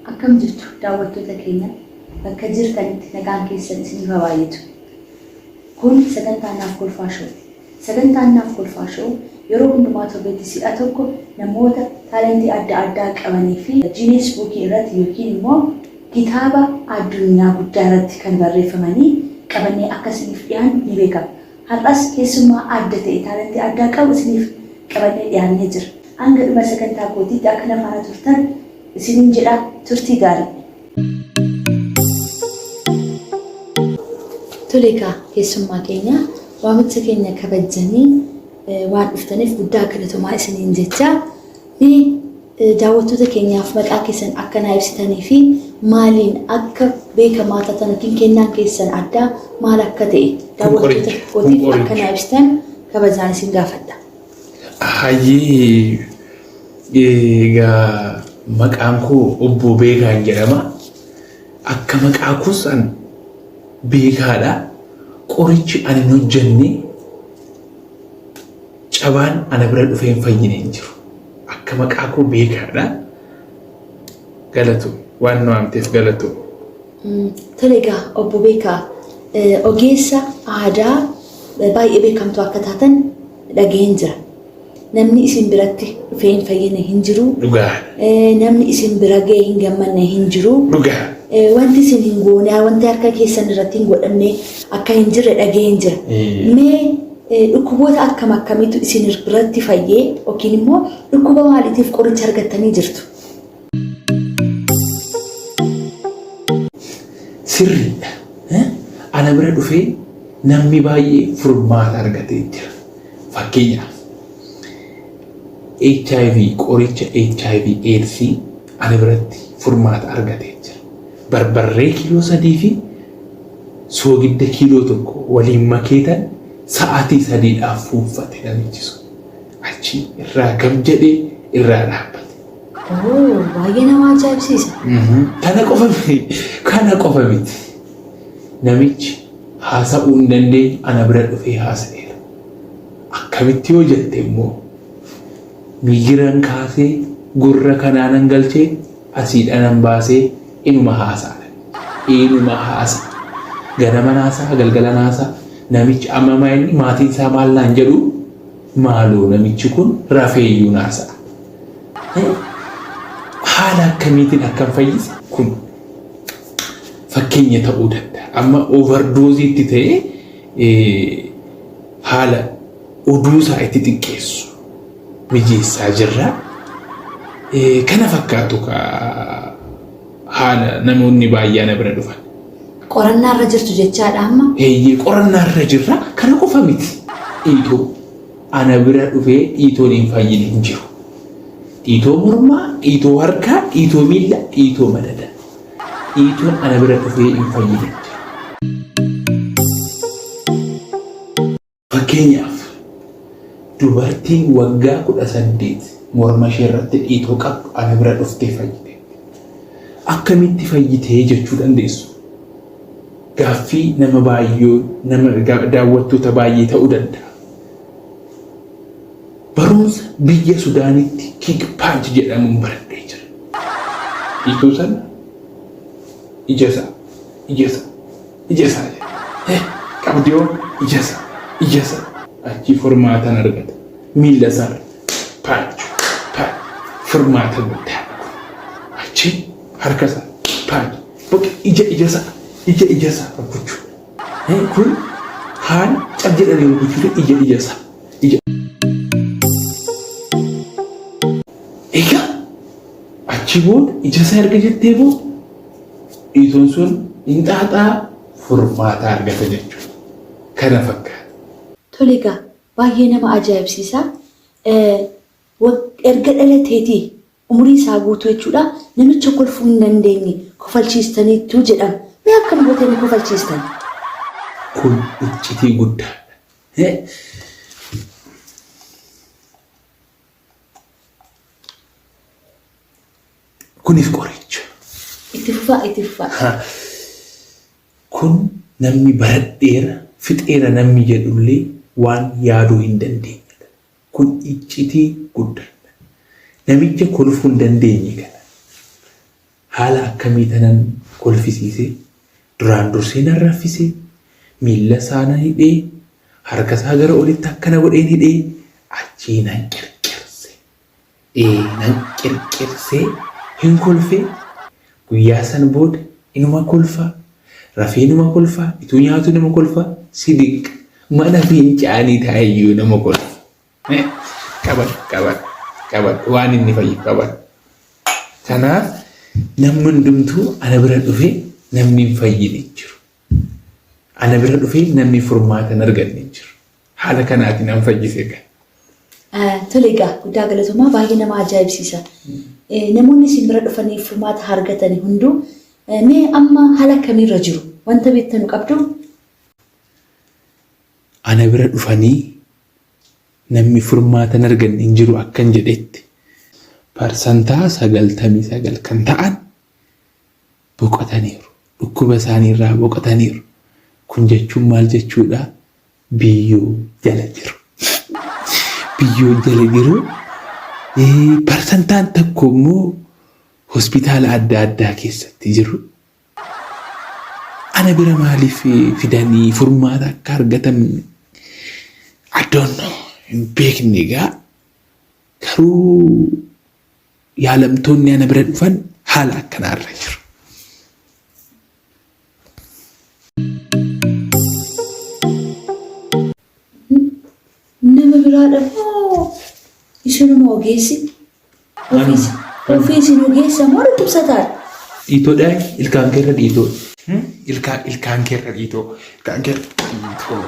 Akkam jirtu daawwattoota keenya bakka jirtanitti nagaan keessan isiniif haa baay'atu. Kun sagantaa Naaf Kolfaa Show ti. Sagantaan Naaf Kolfaa Show yeroo hundumaa torbeetti si'a tokko namoota taalentii adda addaa qabanii fi Genius Book irratti yookiin immoo kitaaba addunyaa guddaa irratti kan barreeffamanii qabannee akka isiniif dhiyaannu ni beekama. Har'as keessummaa adda ta'e taalentii addaa qabu isiniif qabannee dhiyaannee jira. Hanga dhuma sagantaa kootiitti akka na faana turtan isiniin jedha turtii gaarii. Tole egaa keessummaa keenya waamicha keenya kabajjanii waan dhuftaniif guddaa galatoomaa isiniin jecha mee daawwattoota keenyaaf maqaa keessan akka naa ibsitanii fi maaliin akka beekamaa taatan yookiin kennaan keessan addaa maal akka ta'e daawwattoota kootiif akka naa ibsitan kabajaan isin gaafadha. Hayyee egaa maqaan koo obbo Beekaan jedhama. Akka maqaa koos an beekaadha. Qorichi ani hin hojjenne cabaan ana bira dhufee hin fayyine hin jiru. Akka maqaa koo beekaadha. Galatu waan nu waamteef galatu. Tole egaa obbo Beekaa ogeessa aadaa baay'ee beekamtuu akka taatan dhaga'een jira. Namni isin biratti dhufee hin fayyine hin jiru. Dhugaa. Namni isin bira ga'ee hin gammanne hin jiru. Dhugaa. Wanti isin hin goone, wanti harka keessan irratti hin godhamne akka hin jirre dhaga'een jira. Mee dhukkuboota akkam akkamiitu isin biratti fayyee yookiin immoo dhukkuba maaliitiif qoricha argattanii jirtu? Sirriidha. Ana bira dhufee namni baay'ee furmaata argatee jira. Fakkeenyaaf HIV qoricha HIV AIDS ana biratti furmaata argatee jira. Barbarree kiiloo 3 fi soogidda kiiloo 1 waliin makeetan sa'aatii sadiidhaaf fuunfate namichi sun. Achi irraa gam jedhee irraa dhaabbate. Oo, baay'ee nama ajaa'ibsiisa. Kana qofa kana qofa miti. Namichi haasa'uu hin dandeenye ana bira dhufee haasa'eera. Akkamitti yoo jette immoo migiran kaasee gurra kanaanan galchee asiidhanan baasee inuma haasa'a. Inuma haasa'a. Ganama naasa'a galgala naasa'a. Namichi amma maa inni maatiin isaa maal naan jedhu maaloo namichi kun rafeeyyuu naasa'a. Haala akkamiitiin akkan fayyise kun fakkeenya ta'uu danda'a. Amma overdooziitti ta'ee haala oduu isaa itti xiqqeessu mijeessaa jirra. Kana fakkaatu haala namoonni baay'ee ana bira dhufan. Qorannaa irra jirtu jechaadha amma? Eeyyee qorannaa irra jirra. Kana qofa miti. Dhiitoo ana bira dhufee dhiitoon hin fayyine hin jiru. Dhiitoo mormaa, dhiitoo harkaa, dhiitoo miilla, dhiitoo madada. Dhiitoon ana bira dhufee hin fayyine hin jiru. Fakkeenyaaf, dubartiin waggaa 18 morma ishee irratti dhiitoo qabdu ana bira dhuftee fayyiteetti. Akkamitti fayyitee jechuu dandeessu. Gaaffii nama baay'ee nama daawwattoota baay'ee ta'uu danda'a. Barumsa biyya Sudaanitti kick punch jedhamuun baradhee jira. Dhiitoo sana ija isaa ija isaa ija isaa jedhe. Qabdiyoo ija isaa ija isaa achii furmaatan argata. Miila isaa punch punch furmaata guddaa kun. Achi harka isaa punch bakka ija ija isaa ija ija isaa rukuchuu. Kun haala cal jedhanii rukuchuu ija ija isaa. Ija. Egaa achi booda ija isaa erga jettee booda dhiitoon sun hin xaaxaa furmaata argata jechuudha. Kana fakkaata. Tole egaa baay'ee nama ajaa'ibsiisa. Erga dhalateetii umurii isaa guutuu jechuudha namicha kolfuu hin dandeenye kofalchiistaniittu jedhama. Mee akkam gootanii kofalchiistan? Kun iccitii guddaadha. Kunis qoricha. Itti fufaa itti fufaa. Kun namni baradheera fixeera namni jedhullee waan yaaduu hin dandeenyedha. Kun iccitii guddaadha. Namicha kolfuu hin dandeenye kana. Haala akkamii tanan kolfisiise? Duraan dursee nan raffise, miilla isaa nan hidhee, harka isaa gara olitti akkana godheen hidhee, achii nan qirqirse. Ee nan qirqirsee hin kolfee, guyyaa san booda inuma kolfaa, rafee inuma kolfaa, ituu nyaatu inuma kolfaa, si dinqa. Mana fincaanii taa'eyyuu nama kolfa. Qabadhu qabadhu qabadhu waan inni fayyu qabadhu. Kanaaf namni hundumtuu ana bira dhufee namni hin fayyine hin jiru. Ana bira dhufee namni furmaata hin arganne hin jiru. Haala kanaatiin an fayyise egaa. Tole egaa guddaa galatoomaa baay'ee nama ajaa'ibsiisa. Namoonni isin bira dhufanii furmaata argatani hunduu mee amma haala akkamiirra jiru? Wanta beektanu qabdu? Ana bira dhufanii namni furmaata hin arganne hin jiru akkan jedhetti parsantaa 99 kan ta'an boqotaniiru. Dhukkuba isaanii irraa boqotaniiru. Kun jechuun maal jechuudha? Biyyoo jala jiru. Biyyoo jala jiru. Parsantaan tokko immoo hospitaala adda addaa keessatti jiru. Ana bira maaliif fidanii furmaata akka argatan I don't know hin beekne egaa garuu yaalamtoonni ana bira dhufan haala akkanaarra jiru. Nama biraadha moo isinuma ogeessi? Ofii isin ogeessa moo dhukkubsataadha? Dhiitoodha ilkaan keerra dhiitoo. Ilkaan ilkaan keerra dhiitoo. Ilkaan keerra dhiitoo.